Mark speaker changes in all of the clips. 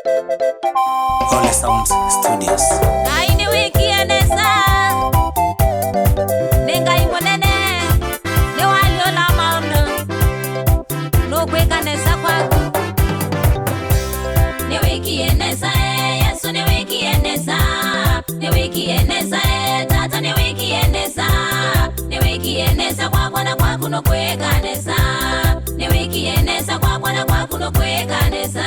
Speaker 1: Ole Sounds Studios.
Speaker 2: Ngai niwikie nesa, ni Ngai munene, ni waliola maundu, nukwika nesa kwaku. Niwikie nesa, Yesu niwikie nesa, niwikie nesa, Tata niwikie nesa, niwikie nesa kwakwa na kwaku nukwika nesa, niwikie nesa kwakwa na kwaku nukwika nesa.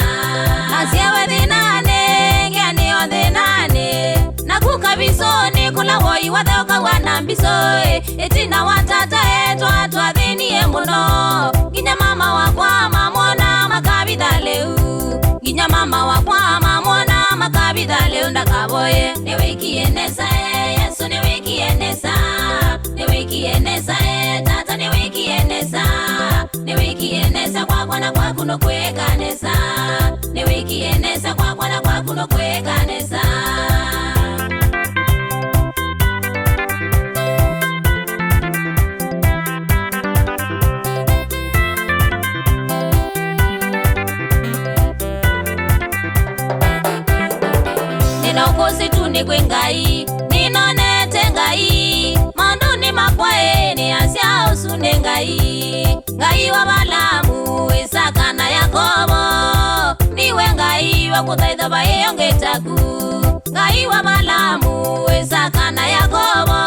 Speaker 2: Nasiewe thinani, ngianio thinani, nakuka bisoni kula woi wathoka wana mbiso, itina wa tata etwa twathinie muno, nginya mama wakwa mamwona makabitha leu, nginya mama wakwa mamwona makabitha leu ndakaboye. Niwikie nesa, Yesu niwikie nesa, niwikie nesa, Tata niwikie nesa, niwikie nesa kwakwa na kwaku nukwika nesa, niwikie nesa kwakwa na kwaku nukwika nesa. Ninokosi tu ni kwi Ngai, ninonete Ngai, maundu ni makwae ni asia usu ni Ngai. Ngai wa Balaamu, Isaka na Yakobo, niwe Ngai wa kuthaitha baiyongetaku. Ngai wa Balaamu, Isaka na Yakobo,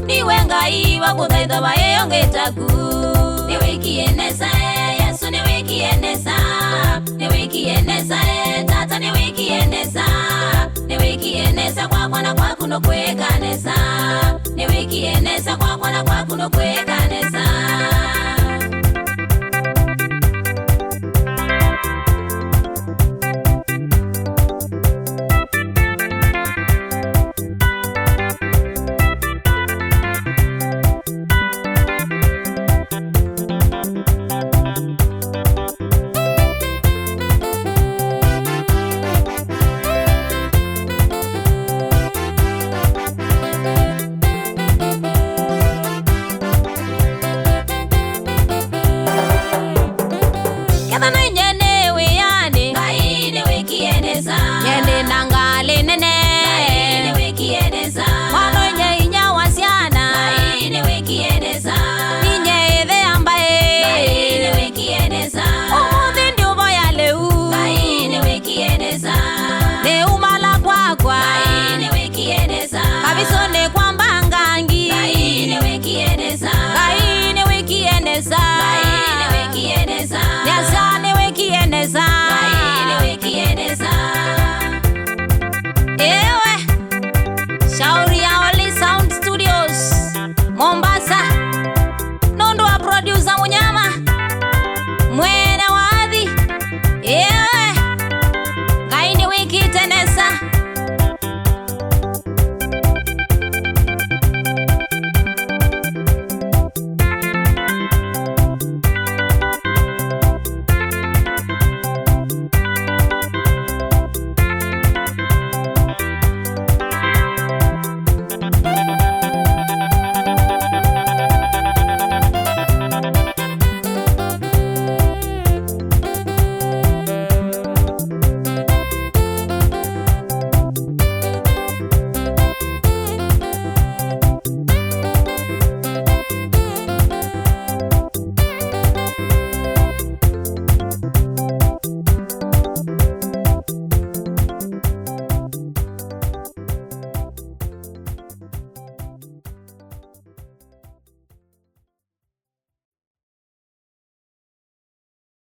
Speaker 2: niwe Ngai wa kuthaitha baiyongetaku. Niwikie nesa, Yesu niwikie nesa, niwikie nesa, Tata niwikie nesa, niwikie nesa kwakwa na kwaku nukwika nesa, niwikie nesa kwakwa na kwaku nukwika nesa.